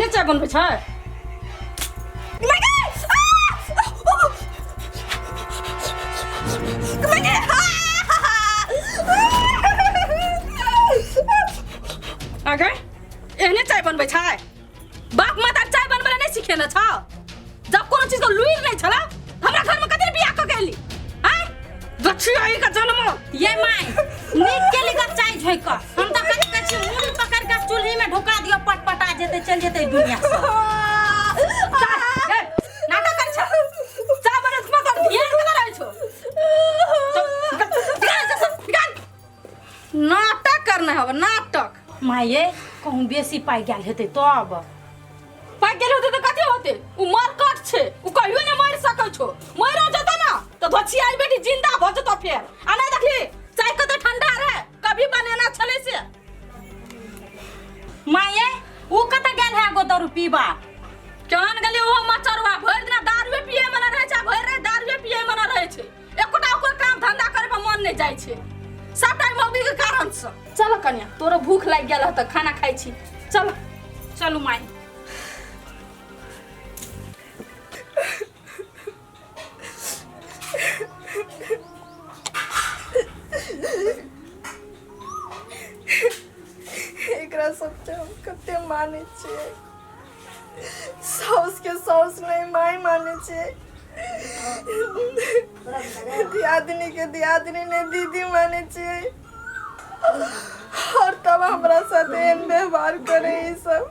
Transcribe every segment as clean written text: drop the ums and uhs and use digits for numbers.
एहने चाय बनबै छै? आगे एहने चाय बनबै छै? बाप माता चाय बनबै लए नहि सिखेने छौ? जब कोनो चीज के लुरि नहि छला, हमरा घर में कथी बियाह कऽ के एली? आँय, दक्षिण का जन्म। ये माय, नीक केली ग चाय झोंकि कऽ। हम तऽ कथी कहै छी, मुड़ी पकड़ि कऽ चूल्ही में ढुका दियौ, पटपटा जेतै, चलि जेतै दुनिया सँ। चाय ए, नाटक करै छ? चाय बनबै मे तोर ध्यान केना रहै छौ? निकाल एतऽ सँ, निकाल। नाटक करना हवे नाटक। माय ये, कहूँ बेसी पाइ गेल हेतै तब? पाइ गेल होतै तऽ कथी होतै? उ मरकट छै, उ कहियो नहि मरि सकै छौ। मरियो जेतौ ने तऽ धोछियाई बेटी जिंदा भऽ जेतौ फेर। आ नहि देखली चाय कते ठंडा रहे, कभी बनेना छलै से। माय ये, उ कतऽ गेल है गो दारू पीबा? केहन गेलै ओहो मचरवा, भरि दिना दारुए पिए मना रहै छै, आ भरि राति दारुए पिए मना रहै छै। एकोटा ओकर काम धंधा करे पर मन नहि जाइ छै, सबटा मौगी के कारण से। चलो कन्या, तोरो भूख लागि गेल तऽ खाना खाइ छी, चलो। चलू माय। एकरा सबके हम कते मानै छियै। साउसके साउस नहि, माय मानै छियै। दियादनीके दियादनी नहि, दीदी मानै छियै। और तब हमरा साथ एहन व्यवहार करे ई सब।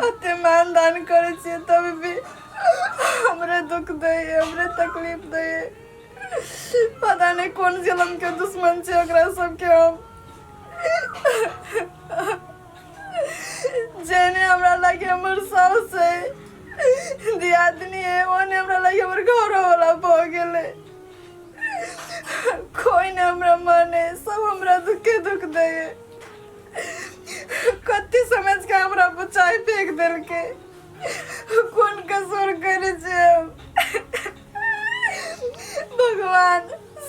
अते मान दान करै छियै तब भी हमरे दुख दैए, हमरे तकलीफ दैए। पता नहि कोन जन्म के दुश्मन छै ओकरा सबके हम। जेने हमरा लागे हमर साउस है, दियादनी है, ओने हमरा लागे हमर घरो वाला भऽ गेलै। कोई नहि हमरा माने, सब हमरा दुखे दुख दैए। कथी समझ के हमरा बचाई फेंक देलकै? कोन कसूर करै छियै हम? भगवान,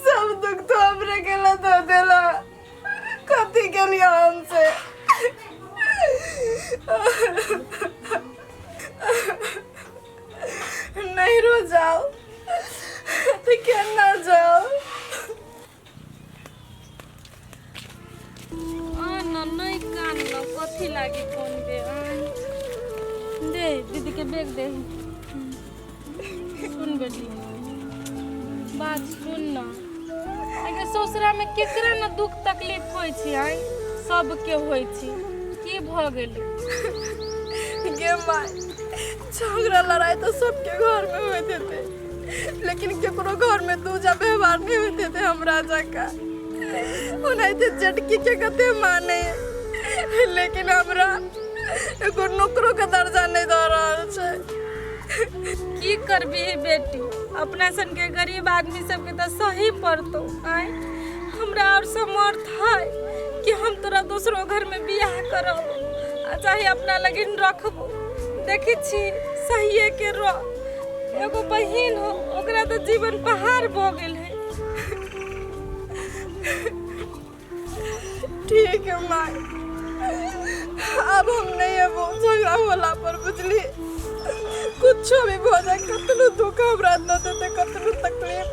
सब दुख तो हमरे के ला दऽ देला। कथी केलियै हमसे? नैहरो जाओ तऽ केना जाओ? न नहीं कान न, कथी लागी फोन बे? आन दे, दीदी के बैग दे। सुन बेटी, बात सुन न। अगर ससुरा में केकरा न दुख तकलीफ होइ छै? आइ सबके होइ छै। की भऽ गेलै गे माय? झगड़ा लड़ाई तो सबके घर में होइत हेतै, लेकिन केकरो घर में दूजा व्यवहार नहीं होइत हेतै हमरा जकाँ। ओनाहिते जेठकी के कते माने, लेकिन हमरा एगो नौकरो के दर्जा नहीं दऽ रहल छै। की करबी बेटी, अपना सन के गरीब आदमी सबके तऽ सही पड़तो। आय हमरा और समर्थ है कि हम तोरा दोसरो घर में बियाह करब आ चाहे अपना लगिन रखबो? देखै छी, सहिए के रह। एगो बहिन हो, ओकरा तऽ जीवन पहाड़ भऽ गेल है। ठीक है माय, अब हम नहीं अबो झगड़ा होला पर, बुझली? कुछो भी भऽ जाए, कतनो दुख हमरा दऽ देते, कतनो तकलीफ,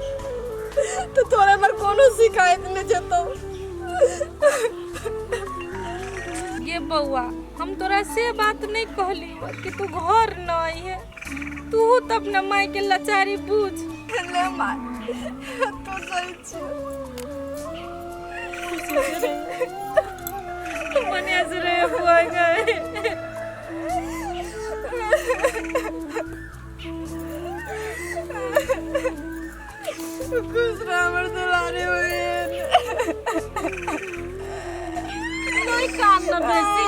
तो तोरा लग कोनो शिकायत नहीं जेतौ। गे बौआ, हम तोरा से बात नहीं कहली कि तू घर न आई है। तू तो अपना माई के लाचारी बूझ। ले माय, तू सही छी। मने से रे बुआ गए। खुश रह हमर दुलारी बहिन। नहीं काम न बेसी।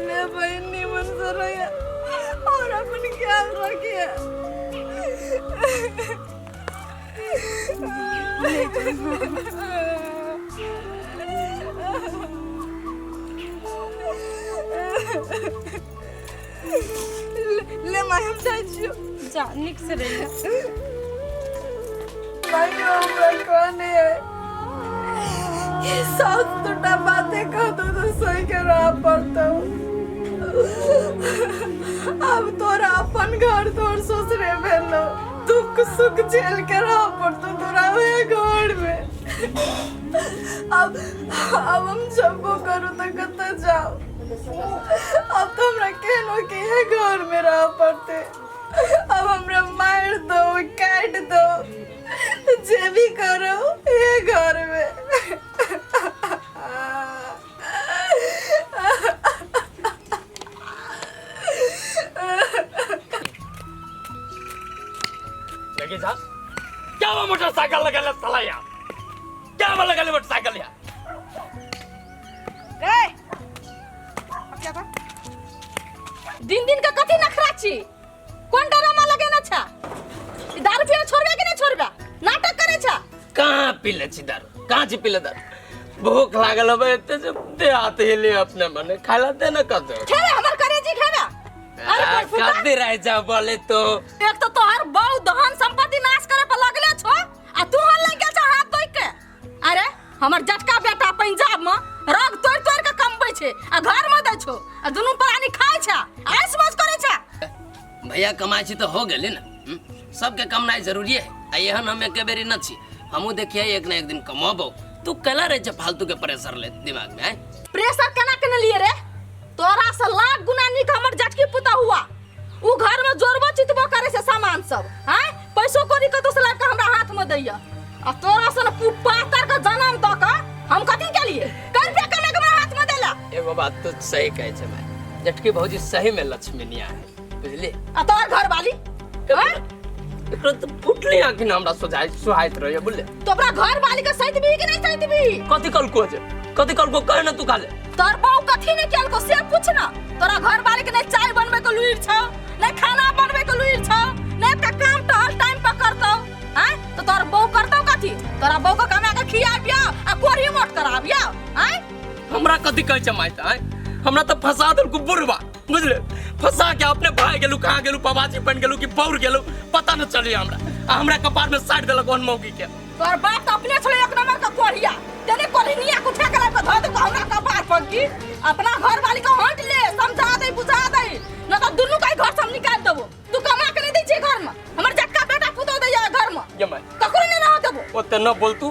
ले बहिन, निमन से रहिए और अपन ख्याल रखिए। ले, ले माय, हम जाइ छियौ। जा, निक से रहिए। माइयो हमरा कहने है कि सास दूटा बातें कहतो तो सही के रह पड़तो। अब तोरा अपन घर तोर ससुरे भेलो, दुख सुख झेल के रह पड़तो तोरा वह घर में। अब हम जब्बो करू तो कतऽ जाओ, अब तो हमरा केहनो के इहे घर में रह पड़ते। अब हमरा मार दो काट दो जे भी करो ये घर में। लगे जा क्या वो मोटरसाइकिल लगा साला यार, क्या वो लगा मोटरसाइकिल यार। रे अब क्या बा दिन दिन के कथी नखरा छी, कोन ड्रामा लगेने छा? ई दारू पिए छोड़बे कि नहीं छोड़बे? नाटक करे छा। कहाँ पीले छी दारू, कहाँ छी पीले दारू? भूख लागल होबे एते से देह हाथ हिले अपने मने खाला दे न कतो खेबे हमर करेजी खेबे। अरे बड़फुटा। कदी रह जा बोले तो। एक तो तोहर बहु धन संपत्ति नाश करे पर लगले छो आ तू हल लग गेल छा हाथ धोइ के। अरे हमर जटका बेटा पंजाब में रग तोड़ तोड़ के कमबै छै आ घर में दै छो आ दुनू प्राणी खाय छा ऐश मौज करे छा। भैया कमाइ छी तो हो गेलै ने, सबके कमनाइ जरूरी है आ एहन हम एके बेरी न छी, हमहूँ देखिए एक न एक दिन कमबो। तू कैला रहे छे फालतू के प्रेशर ले दिमाग में? प्रेशर केना केने लिए रे? तोरा से लाख गुना नीक हमर जटकी पुता हुआ, उ घर में जोड़बो चितबो करे से सामान सब, हैं पैसो कौड़ी कतौ से लाबि के हमरा हाथ में दैया आ तोरा से पातर के जनम दऽ के हम कथी के लिए कर पे कमे के हमरा हाथ में देला। एगो बात तो सही कहे छे भाई, जटकी भौजी सही में लक्ष्मीनिया है बुझली। आ तोहर घर वाली एकरो तो फुटली आंखि न हमरा सोझाइ सुहाइत रहैया बुझले। तो अपना घर वाली के सहित भी कि नहीं सहित भी? कथी कल को जे कथी कल को कहे न तू खाले। तोर बहू कथी नहीं केलको से पूछ ना। तोरा घर वाली के नहीं चाय बनबे के लुइर छौ, नहीं खाना बनबे के लुइर छौ, नहीं एकटा काम टहल टाइम पर करतौ, हैं तो तोर बहू करतौ कथी? तोरा बहू के कमा के खियाबियौ आ कोढ़ी मोट कराबियौ, हैं? हमरा कथी कहै छै माय हैं? हमरा तो फंसा देलकू बुढ़वा बुझले, फंसा के अपने भाई गेलू कहाँ गेलू पबाजी बन गेलू कि बौर गेलू पता न चली हमरा, आ हमरा कपार में साट देलक ओहन मौगी के। तोर बाप तो अपने छलै एक नंबर के कोढ़िया, तेने कोढ़िनिया के उठा के लाबि के धऽ देलकौ हमरा कपार पर की। अपना घर वाली के हट ले, समझा दे बुझा दे, न तो दुनू के घर से हम निकालि देबो। तू कमा के नहीं दै छी घर में, हमर जटका बेटा पुतोह दैया घर में, ये माय ककरो नहीं रह देबो। ओते न बोल तू,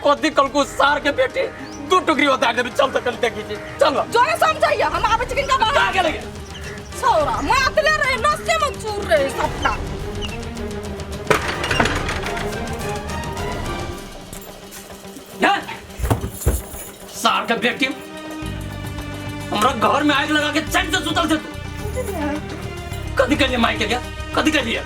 कथी कलकू सार के बेटी दू टुकड़ी उतार देबी। चल तो कल देखी छी चल जोरे समझाइया हम आबै छी किनका बाहर का गेलै छौड़ा मातले रहे नशे में चूर रहे सबटा। सार के बेटी हमरा घर में आग लगा के चैन से सुतल छे तू। कथी कहलिए माय के गया, कथी कहलिए?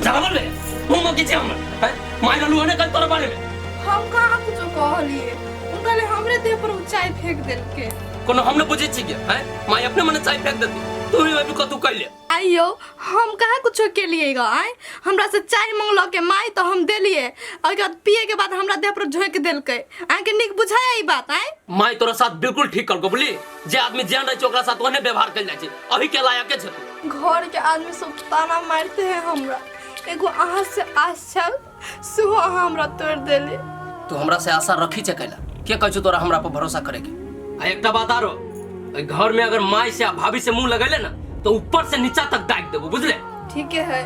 जावल ले मुंह में किछि हमर हैं माय रहलू ने कल तोरा बारे में। हम कहाँ कुछो कहलिए, उनका ले हमरे देह पर उ चाय फेंक देलके। कोनो हम न बुझै छी के हैं माय अपने मने चाय फेंक देती, तू ही अभी कतू कहलिए? आइयो हम कहाँ कुछो के लिए गा आए, हमरा से चाय मंगलो के माय तो हम देलिए, और बाद पिए के बाद हमरा देह पर झोंक देलके। अहाँ के नीक बुझाया ई बात आए? माय तोरा साथ बिल्कुल ठीक करको बुझली, जे आदमी जेहन रहै छै ओकरा साथ ओहने व्यवहार कयल जाइ छै, अही के लायक के छै तू। घर के आदमी सब ताना मारते हैं हमरा, एगो अहाँ से आस छल सेहो अहाँ हमरा तोड़ देली। तू हमरा से आशा रखी छै कैला, के कहै छौ तोरा हमरा पर भरोसा करे के? आ एकटा बात आरो, एहि घर में अगर माय से आ भाभी से मुंह लगैले ना तो ऊपर से नीचा तक दागि देबो बुझले। ठीक है,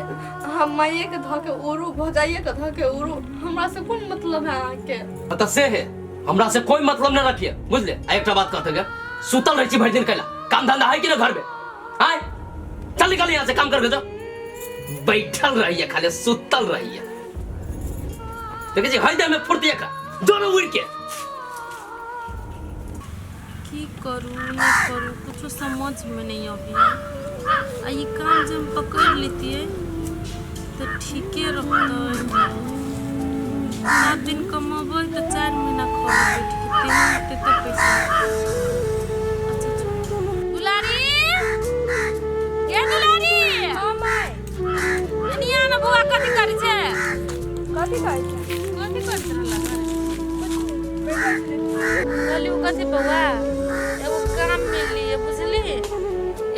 हम माइये के धऽ के उड़ू भौजाइये के धऽ के उड़ू, हमरा से कोन मतलब है अहाँ के? तऽ से है, हमरा से कोई मतलब न रखिए बुझले। आ एकटा बात कहते गे, सुतल रहै छी भरि दिन कैला, काम धंधा है कि ना घर में? आय चल निकल यहाँ से काम करके जाओ, बैठल रहिए खाली सुतल रहिए। देखै छी हृदय में फुर्ती एकरा दोनों उड़ के। की करू नहीं करू कुछो समझ में नहीं अबैया। आ ई काम जे हम पकड़ लेतियै तऽ ठीके रहतै। 7 दिन कमेबै तऽ 4 महीना खबै बैठ के, तेते पैसा। अच्छा दुलारी, गे दुलारी। हाँ my. एनिया ने बौआ कथी करै छै? कथी करै छै? कथी करैत रहला? कहली कथी बौआ एगो काम मिलली बुझली,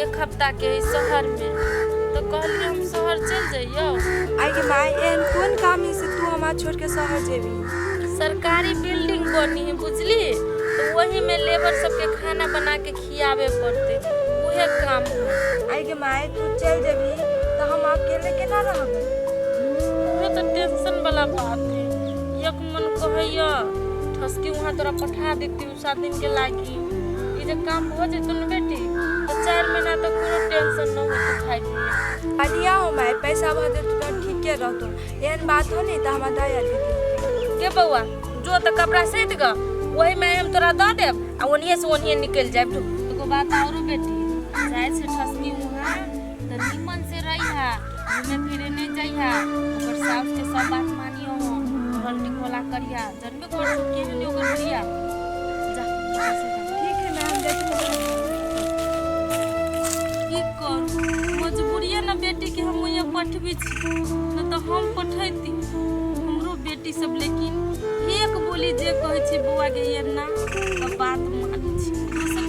1 हफ्ता के शहर में, तो तऽ कहलियै हम शहर चलि जइयौ। आइ गे माय, एहन कोन काम है से तू हमरा छोड़ के शहर जेबी? सरकारी बिल्डिंग बनी है बुझली, तऽ वही में लेबर सबके खाना बना के खियाबे पड़तै, उहे काम है। आइ गे माय, तू चलि जेबी तऽ हम अकेले केना रहबै? उहे तऽ टेंशन वाला बात है। एक मन कहैया ठसकी वहाँ तोरा पठा देती 7 दिन के लागी, ई जे काम हो जेतौ न बेटी तऽ 4 महीना तक कोनो टेंशन न होतौ खाइ पिए। बढ़िया हो माय, पैसा भऽ जेतौ तऽ ठीके रहतौ, एहन बात हो नहीं तऽ हमरा दया दीदी। गे बौआ जो तऽ कपड़ा सैत ग, वही में हम तोरा दऽ देब आ ओनिये से ओनिये निकलि जायब। तू एगो बात औरो बेटी, जाइ छै ठसकी वहाँ तऽ निमन से रहिहा, घूमे फिरे नहीं जइहा, ओकर सास के सब बात मानियो, पढ़ल लिखोला करिहा, जनबे कर छौ केहन ओकर भैया। जा ठीक है मैम, देखिए की करू, मजबूरिये न बेटी के हम ओइया पठबै छी, न तऽ हम पठैती हमरो बेटी सब, लेकिन एक बोली जे कहै छै बौआ गे एना तऽ बात मानै छै, दोसर